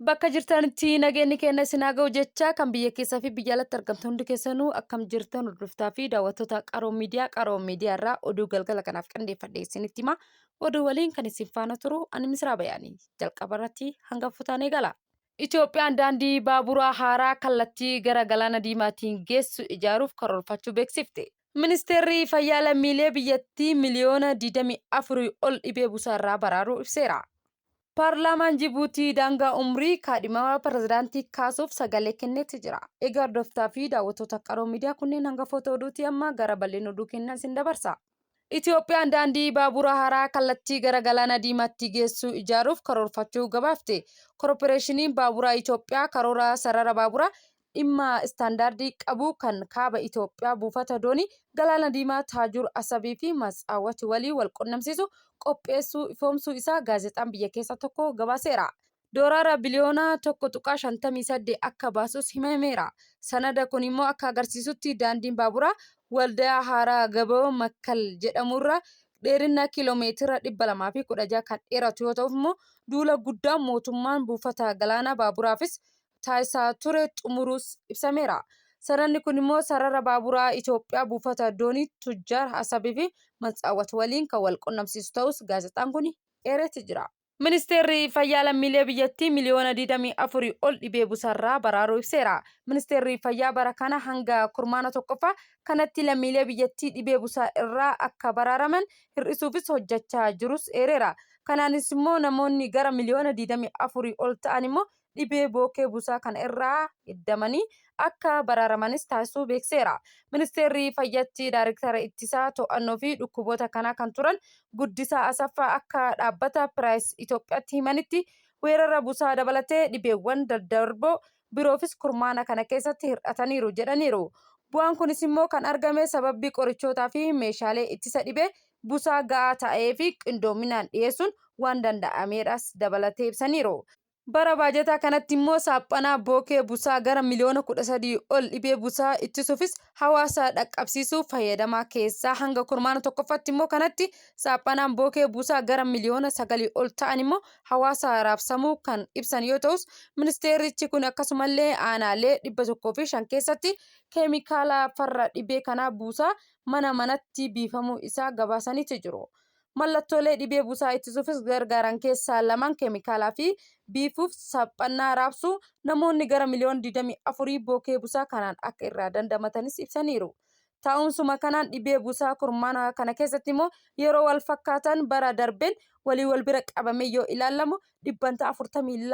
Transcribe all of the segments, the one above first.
Bakka jirtanitti nageenyi keenya isin haa ga'u jecha kan biyya keessaa fi biyya alatti argamtan hundi keessanuu akkam jirtan hordoftaa fi daawwattoota Qaroo Miidiyaa. Qaroo Miidiyaa irraa oduu galgala kanaaf qindeeffadhe isinitti hima. Oduu waliin kan isin faana turu ani Misraa Bayaanii. Jalqaba irratti hanga futaan eegala. Itoophiyaan daandii baaburaa haaraa kallattii gara Galaana Diimaatiin geessu ijaaruuf karoorfachuu beeksifte. Ministeerri Fayyaa lammiilee biyyattii miliyoona 24 ol dhibee busaa irraa baraaruu ibseera. Paarlaamaan Jibuutii daangaa umrii kaadhimamaa pirezidaantii kaasuuf sagalee kenneeti jira. Egaa hordoftaa fi daawwattoota Qaroo Miidiyaa kunneen hangafoota oduutii amma gara bal'ina oduu kennaa isin dabarsa. Itoophiyaan daandii baabura haaraa kallattii gara Galaana Diimaatti geessu ijaaruuf karoorfachuu gabaafte. Korporeeshiniin Baaburaa Itoophiyaa karoora sarara baaburaa dhimma istaandaardii qabu kan kaaba Itoophiyaa buufata doonii Galaana Diimaa Taajur Asabii fi Matsaawwati walii wal qunnamsiisu qopheessuu ifoomsuu isaa gaazexaan biyya keessaa tokko gabaaseera. Doolaara biliyoona 1.58 akka baasus himameera. Sanada kun immoo akka agarsiisutti daandiin baaburaa waldayaa haaraa Gaboo Makkal jedhamurra dheerina kiiloomeetira 216 kan dheeratu yoo ta'u immoo duula guddaa mootummaan buufata galaana baaburaafis taasisaa ture xumuruus ibsameera. Sanadni kun immoo sarara baaburaa Itoophiyaa buufata doonii Tujjaar Asabii fi Matsaawwat waliin kan wal qunnamsiisu ta'us gaazexaan kun eereeti jira. Ministeerri Fayyaa lammiilee biyyattii miliyoona 24 ol dhibee busaarraa baraaruu ibseera. Ministeerri Fayyaa bara kana hanga kurmaana tokkoffaa kanatti lammiilee biyyattii dhibee busaa irraa akka baraaraman hir'isuufis hojjechaa jirus eereera. Kanaanis immoo namoonni gara miliyoona 24 ol ta'an immoo dhibee bookee busaa kana irraa hiddamanii akka baraaramaniis taasisuu beekseera. Ministeerri Fayyatti Daarektara Ittisaa To'annoo fi Dhukkuboota kanaa kan turan Guddisaa Asaffaa akka dhaabbata Piraayis Itoophiyaatti himanitti weerara busaa dabalatee dhibeewwan daddarboo biroofis kurmaana kana keessatti hir'ataniiru jedhaniiru. Bu'aan kunis immoo kan argame sababbii qorichootaa fi meeshaalee ittisa dhibee busaa ga'aa ta'ee fi qindoominaan dhiyeessuun waan danda'ameedhas dabalatee ibsaniiru. Bara baajataa kanatti immoo saaphanaa bookee busaa gara miliyoona 13 ol dhibee busaa ittisuufis hawaasa dhaqqabsiisuu fayyadamaa keessaa hanga kurmaana tokkoffaatti immoo kanatti saaphanaan bookee busaa gara miliyoona 9 ol ta'an immoo hawaasa raabsamuu kan ibsan yoo ta'us ministeerichi kun akkasumallee aanaalee 105 keessatti keemikaala farra dhibee kanaa buusaa mana manatti biifamuu isaa gabaasaniiti jiru. Mallattoolee dhibee busaa ittisuufis gargaaran keessaa lamaan keemikaalaa fi biifuuf saphannaa raabsuu namoonni gara miliyoona 24 bookee busaa kanaan akka irraa dandamatanis ibsaniiru. Taa'umsuma kanaan dhibee busaa kurmaana kana keessatti immoo yeroo wal fakkaatan bara darbeen walii wal bira qabamee yoo ilaalamu dhibbantaa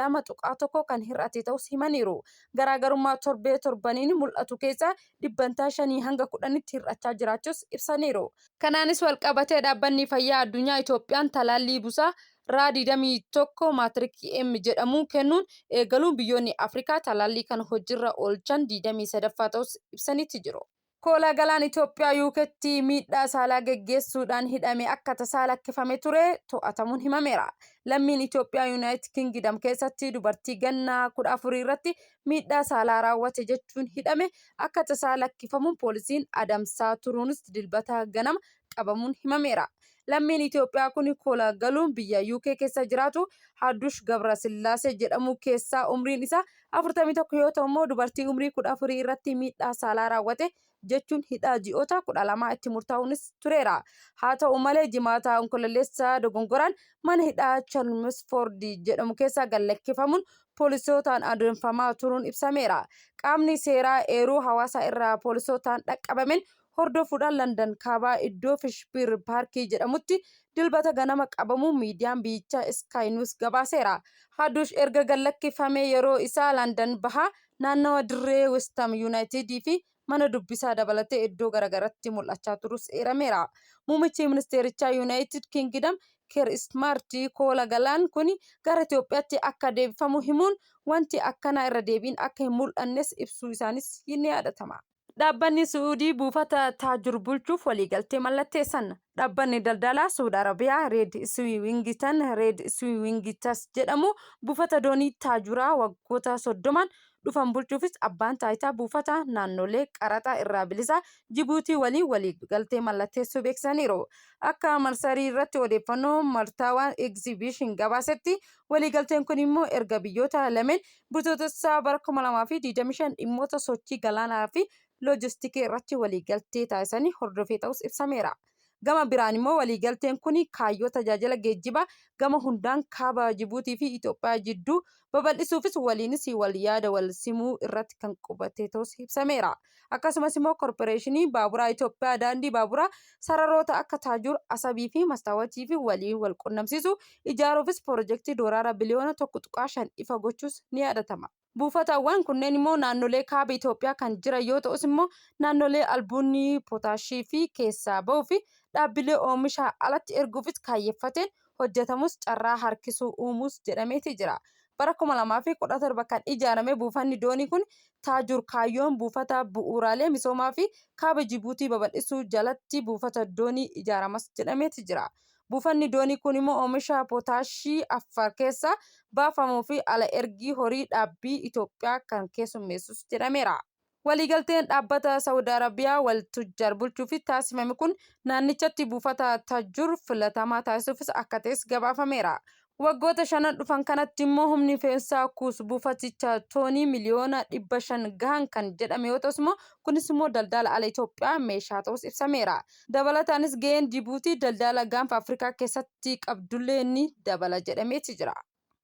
42.1 kan hir'ate ta'us himaniiru. Garaagarummaa torbee torbaniin mul'atu keessaa dhibbantaa shanii hanga 10tti hir'achaa jiraachuus ibsaniiru. Kanaanis walqabatee Dhaabbanni Fayyaa Addunyaa Itoophiyaan talaallii busaa Ra 21 Maatirik M jedhamu kennuun eegaluun biyyoonni Afrikaa talaallii kana hojiirra oolchan 23ffaa ta'us ibsaniiti jiru. Koolaa galaan Itoophiyaa UKtti miidhaa saalaa geggeessuudhaan hidhame akka tasaa lakkifame ture to'atamuun himameera. Lammiin Itoophiyaa Yuunaayitid Kingidam keessatti dubartii ganna 14 irratti miidhaa saalaa raawwate jechuun hidhame akka tasaa lakkifamuun poolisiin adamsaa turuunis Dilbata ganama qabamuun himameera. Lammiin Itoophiyaa kun koola galuun biyya UK keessa jiraatu Haaddush Gabrasillaasee jedhamu keessaa umriin isaa 41 yoo ta'u immoo dubartii umrii 14 irratti miidhaa saalaa raawwate jechuun hidhaa ji'oota 12 itti murtaa'uunis tureera. Haa ta'u malee Jimaata Onkololeessa dogongoraan mana hidhaa Chelmsford jedhamu keessaa gad lakkifamuun poolisootaan adamfamaa turuun ibsameera. Qaamni seeraa eeruu hawaasa irraa poolisootaan dhaqqabameen hordofuudhaan Landan kaabaa iddoo Fishbiir Paarkii jedhamutti Dilbata ganama qabamuu miidiyaan biyyichaa Sky News gabaaseera. Hadush erga gad lakkifamee yeroo isaa Landan bahaa naannawa dirree Westham Yuunaayitidii fi mana dubbisaa dabalatee iddoo garagaratti mul'achaa turuus eerameera. Muummichi ministeerichaa Yuunaayitid Kingidam Keer Ismaarti koola galaan kuni gara Itoophiyaatti akka deebifamu himuun wanti akkanaa irra deebiin akka hin mul'annes ibsuu isaanis ni yaadatama. Dhaabbanni Su'uudii buufata Taajur bulchuuf waliigaltee mallatteessan. Dhaabbanni daldalaa Su'uud Arabiyaa Reed Siwiingitan Reed Siwiingitas jedhamu buufata doonii Taajuraa waggoota 30n dhufan bulchuufis abbaan taayitaa buufata naannolee qaraxa irraa bilisaa Jibuutii waliin waliigaltee mallatteessuu beeksisaniiru. Akka marsarii irratti odeeffannoo Martaawaan Egzibiishin gabaasetti waliigalteen kun immoo erga biyyoota lameen Bitootessa bara 2025 dhimmoota sochii galaanaa fi loojistikii irratti waliigaltee taasisanii hordofee ta'us ibsameera. Gama biraan immoo waliigalteen kun kaayyoo tajaajila geejjibaa gama hundaan kaaba Jibuutii fi Itoophiyaa jidduu babal'isuufis waliinis wal yaada wal simuu irratti kan qubate ta'us ibsameera. Akkasumas immoo Korporeeshinii Baaburaa Itoophiyaa daandii baaburaa sararoota akka Taajuur, Asabii fi Mastaawatii fi waliin wal qunnamsiisu ijaaruufis pirojektii doolaara biliyoona 1.5 ifa gochuus ni yaadatama. Buufatawwan kunneen immoo naannolee kaaba Itoophiyaa kan jiran yoo ta'us immoo naannolee albuudni pootaashii fi keessaa bahuu fi dhaabbilee oomisha alatti erguufis kaayyeffateen hojjetamus carraa harkisuu uumuus jedhameeti jira. Bara 2017 kan ijaarame buufanni doonii kun Taajur kaayyoon buufata bu'uuraalee misoomaa fi kaaba Jibuutii babal'isuu jalatti buufata doonii ijaaramas jedhameeti jira. Buufanni doonii kun immoo oomisha pootaashii Affaar keessaa baafamuu fi ala ergii horii dhaabbii Itoophiyaa kan keessummeessus jedhameera. Waliigalteen dhaabbata Sa'ud Arabiyaa wal tujjaar bulchuufi taasifame kun naannichatti buufata Tajjur filatamaa taasisuufis akka ta'es gabaafameera. Waggoota shanan dhufan kanatti immoo humni fe'umsaa kuus buufaticha toonii miliyoona 500 gahan kan jedhame yoo ta'us immoo kunis immoo daldala ala Itoophiyaa meeshaa ta'us ibsameera. Dabalataanis gaheen Jibuutii daldala gaanfa Afrikaa keessatti qabdullee ni dabala jedhameeti jira.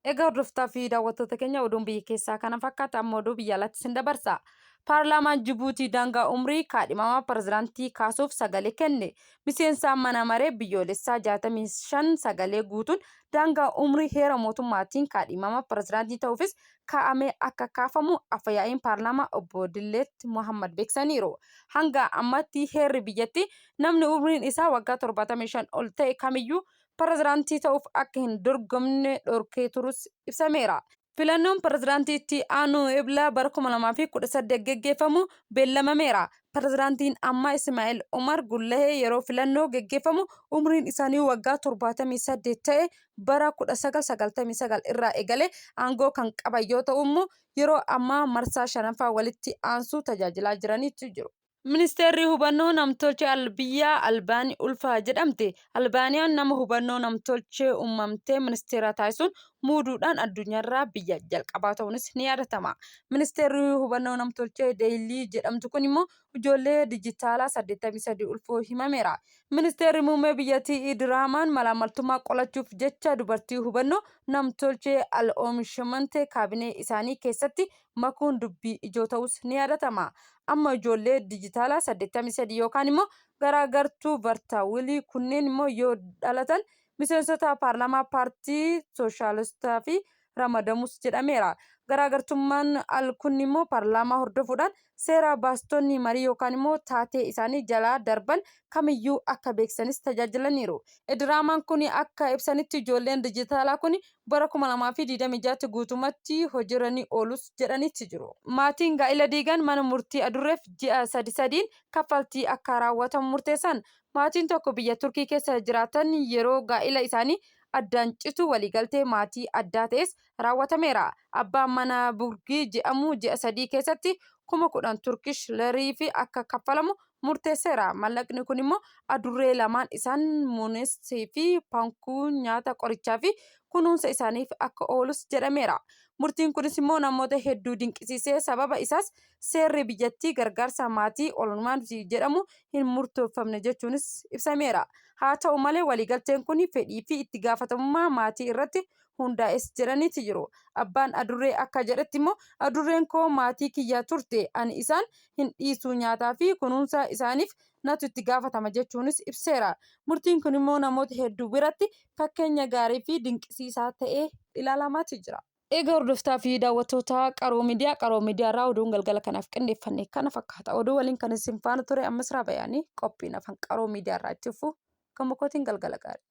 Egaa hordoftaa fi daawwattoota keenya oduun biyya keessaa kana fakkaata amma oduu biyya alaatti isin dabarsa. Paarlaamaan Jibuutii daangaa umrii kaadhimamaa pirezidaantii kaasuuf sagalee kenne. Miseensa mana maree biyyoolessaa 65 sagalee guutuun daangaa umrii heera mootummaatiin kaadhimama pirezidaantii ta'uufis kaa'ame akka kaafamu afyaa'iin paarlaamaa obbo Dilleet Mohammad beeksisaniiru. Hanga ammatti heerri biyyattii namni umriin isaa waggaa 75 ol ta'e kamiyyuu pirezidaantii ta'uuf akka hin dorgomne dhorkee turus ibsameera. Filannoon pirezidaantii itti aanu Ebla bara 2018 geggeeffamu beellamameera. Pirezidaantiin ammaa Ismaa'eel Omar Gullahee yeroo filannoo geggeeffamu umriin isaanii waggaa 78 ta'e bara 1999 irraa eegalee aangoo kan qaban yoo ta'u immoo yeroo ammaa marsaa shanaffaa walitti aansuu tajaajilaa jiraniitu jiru. Ministeerri hubannoo namtolchee biyya Albaanii Ulfa jedhamte. Albaaniyaan nama hubannoo namtolchee uumamtee ministeera taasisuun muuduudhaan addunyaarraa biyya jalqabaa ta'uunis ni yaadatama. Ministeerri hubannoo namtolchee Deeyilii jedhamtu kun immoo ijoollee dijitaalaa 83 ulfuu himameera. Ministeerri muummee biyyattii Idiraamaan malaamaltummaa qolachuuf jecha dubartii hubannoo namtolchee al oomishamante kaabinee isaanii keessatti makuun dubbii ijoo ta'us ni yaadatama. Amma ijoollee dijitaalaa 83 yookaan immoo garaagartuu vartaawilii kunneen immoo yoo dhalatan miseensota paarlaamaa paartii sooshaalistaa fi ramadamus jedhameera. Garaagartummaan al kun immoo paarlaamaa hordofuudhaan seera baastonni marii yookaan immoo taatee isaanii jalaa darban kamiyyuu akka beeksisanis tajaajilaniiru. Diraamaan kun akka ibsanitti ijoolleen dijitaalaa kun bara 2026tti guutumatti hojiirra ni oolus jedhaniiti jiru. Maatiin gaa'ila diigan mana murtii adurreef ji'a sadi sadiin kaffaltii akka raawwatamu murteessan. Maatiin tokko biyya Turkii keessa jiraatan yeroo gaa'ila isaanii addaan citu waliigaltee maatii addaa ta'es raawwatameera. Abbaan mana Burgii jedhamu ji'a sadii keessatti 10,000 Turkish lariif akka kaffalamu murteesseera. Mallaqni kun immoo adurree lamaan isaan Muunest fi Pankuu nyaata qorichaa fi kunuunsa isaaniif akka oolus jedhameera. Murtiin kunis immoo namoota hedduu dinqisiisee sababa isaas seerri biyyattii gargaarsa maatii olmaan jedhamu hin murteeffamne jechuunis ibsameera. Haa ta'u malee waliigalteen kun fedhii fi itti gaafatamummaa maatii irratti hundaa'es jedhaniiti jiru. Abbaan adurree akka jedhetti immoo adurreen koo maatii kiyya turte ani isaan hin dhiisu nyaataa fi kunuunsa isaaniif natu itti gaafatama jechuunis ibseera. Murtiin kun immoo namoota hedduu biratti fakkeenya gaarii fi dinqisiisaa ta'ee ilaalamaati jira. Egaa hordoftaa fi daawwattoota Qaroo Miidiyaa, Qaroo Miidiyaa irraa oduun galgala kanaaf qindeeffanne kana fakkaata. Oduu waliin kan isin faana ture ammas Raabayaanii qophiin afaan Qaroo Miidiyaa irraa itti fufu kan mukootiin galgala gaarii.